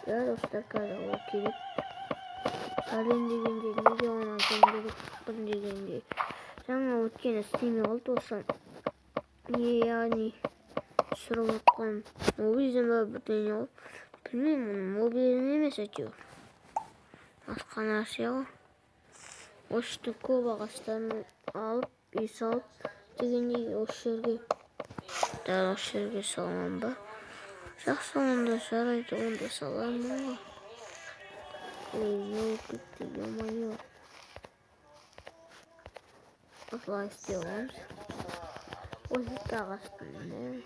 Иә, достар, қазір ол келеді. Сәлем дегенде, неге оны айтуым керекпін дегенде. Жаңа өткен істемей қалды осы. Не, яғни түсіріп отқан мобильден ба, бірдеңе ғой. Білмеймін, оны мобильден емес әйтеуір. Басқа нәрсе ғой. Осы жерде көп ағаштарын алып, үй салып дегендей осы жерге, дәл осы жерге саламын ба? Жақсы, онда жарайды, онда саламын ғой. Ой, не кетті, ё-моё. Осылай істей аламыз. Осы ағаштың міне.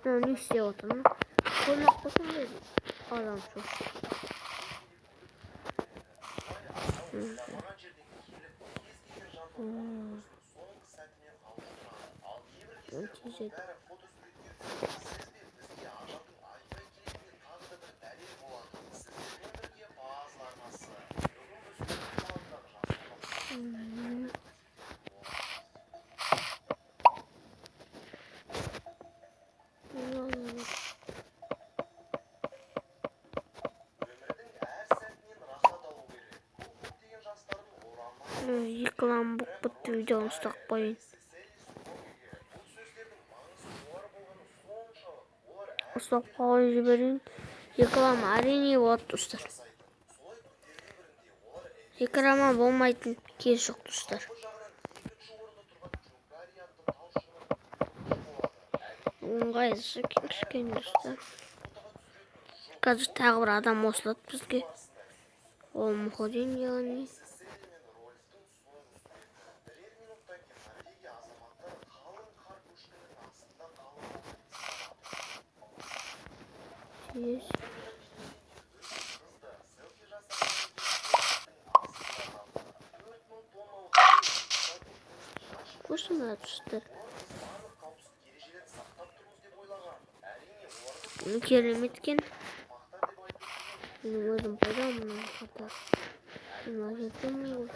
Мынау не істеп отыр? Көрмей қойсам да адам шошып. Тездетіп. Екі лам болып бітті, видеоны ұстап қояйын. Ұстап қойып жіберейін. Екі лам әрине болады, достар. Екі лама болмайтын кез жоқ, достар. Ыңғайсыз кішкене, достар. Қазір тағы бір адам қосылады бізге. Ол Мұхидин, яғни. Тез. Қосылады, достар. Керемет екен. Менің өзім пайда мына қатар. Мына жерде ғой.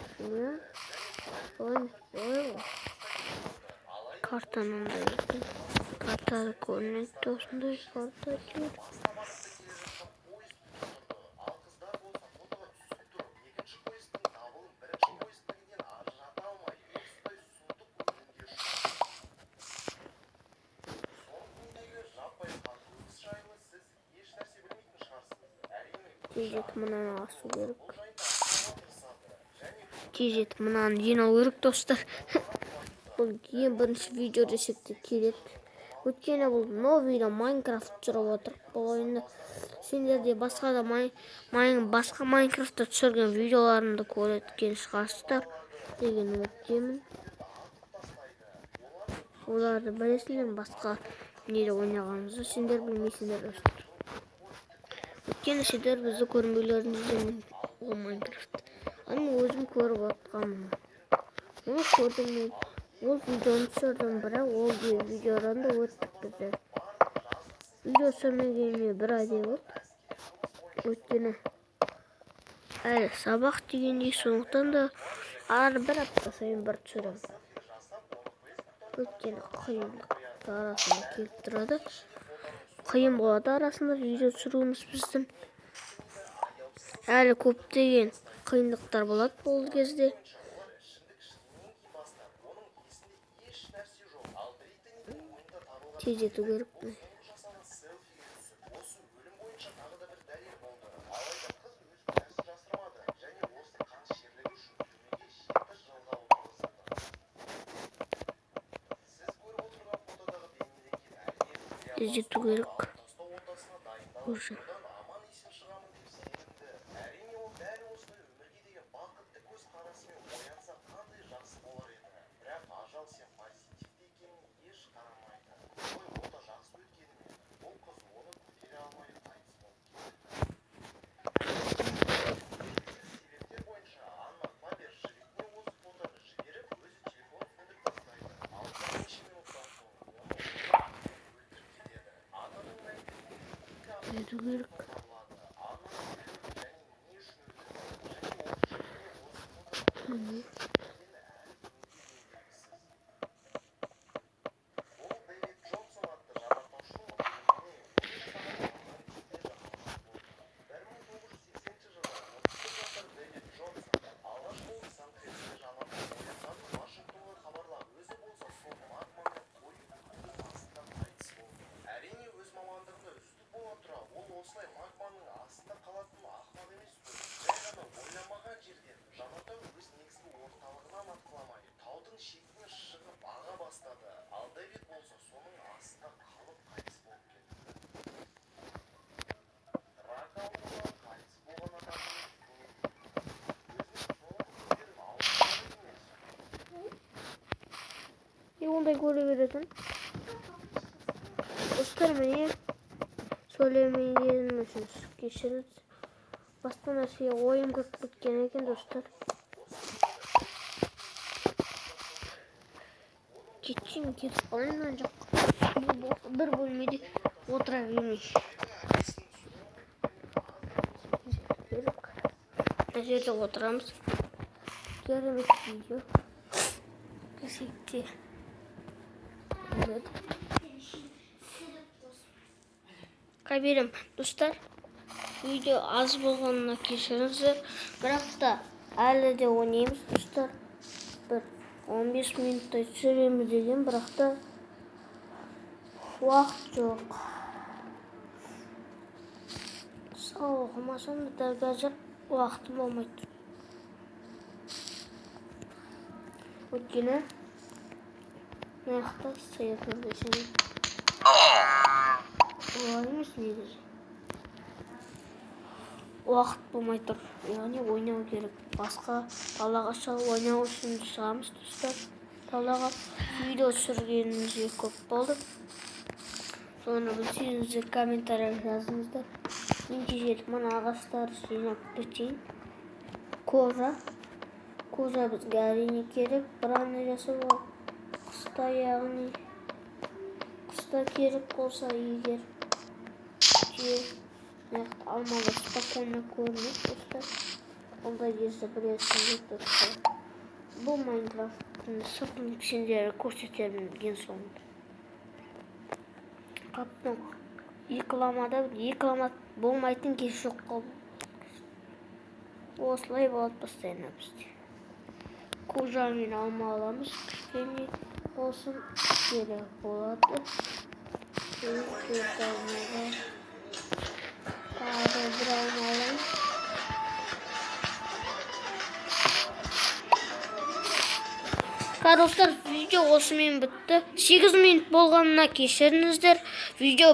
Солай емес, былай ғой. Карта мынандай екен. Карта көрінеді, осындай карта әйтеуір. Тездетіп мынаны асу керек. Тездетіп мынаны жинау керек, достар. Бұл ең бірінші видео десек те келеді. Өйткені бұл новый Майнкрафт түсіріп отыр. Бұл ойында сендер де басқа да басқа Майнкрафтта түсірген видеоларымды көретін шығарсыздар деген үміттемін. Оларды білесіңдер, басқа неде ойнағанымызды сендер білмейсіңдер, достар. Өйткені сендер бізді көрмеулеріңіз де мүмкін ол Майнкрафт. Ал мен өзім көріп отқанмын. Оны көрдім мен. Ол видеоны түсірдім, бірақ ол видеодан да өттік біздер. Видео түсірмегеніме бір айдай болды. Өйткені әлі сабақ дегендей, сондықтан да әр бір апта сайын бір түсіремін. Өйткені қиындық арасында келіп тұрады. Қиын болады арасында видео түсіруіміз біздің. Әлі көптеген қиындықтар болады бұл кезде. Тездету керек. Тездету керек. Уже. Кету керек. Міне. Не ондай көре беретін. Достар, міне, сөйлемегенім үшін кешіріңіз. Басқа нәрсеге ойым кіріп кеткен екен, достар. Кетсем, кетіп қалайын ана жаққа. Бір бөлмеде отыра бермей. Керек. Мына жерде отырамыз. Керемет видео. Келешекте болады. Қаберем, достар, видео аз болғанына кешіріңіздер, бірақ та әлі де ойнаймыз, достар. Бір 15 минуттай түсіреміз деген, бірақ та уақыт жоқ. Сау оқымасам да дәл қазір уақытым болмайды. Өйткені мына жақта сиыр десең олай емес негізі. Уақыт болмай тұр. Яғни ойнау керек. Басқа далаға шығып ойнау үшін шығамыз, достар. Далаға видео түсіргенімізге көп болды. Соны білсеңіздер, комментарий жазыңыздар. Мен жетіп мына ағаштарды жинап бітейін. Кожа. Кожа бізге әрине керек. Броня жасауға қыста, яғни қыста керек болса егер же мына жақта алмалар спокойно көрінеді, достар. Ондай кезде білесіздер, достар. Бұл Майнкрафттың сыртын сендерге көрсетермін ең соңында. Қаптың екі ламада екі лама болмайтын кез жоқ қой. Осылай болады постоянно бізде. Кожа мен алма аламыз, кішкене болсын керек болады. Төрт алмаға тағы да бір алма алайын. Достар, видео осымен бітті. 8 минут болғанына кешіріңіздер. Видео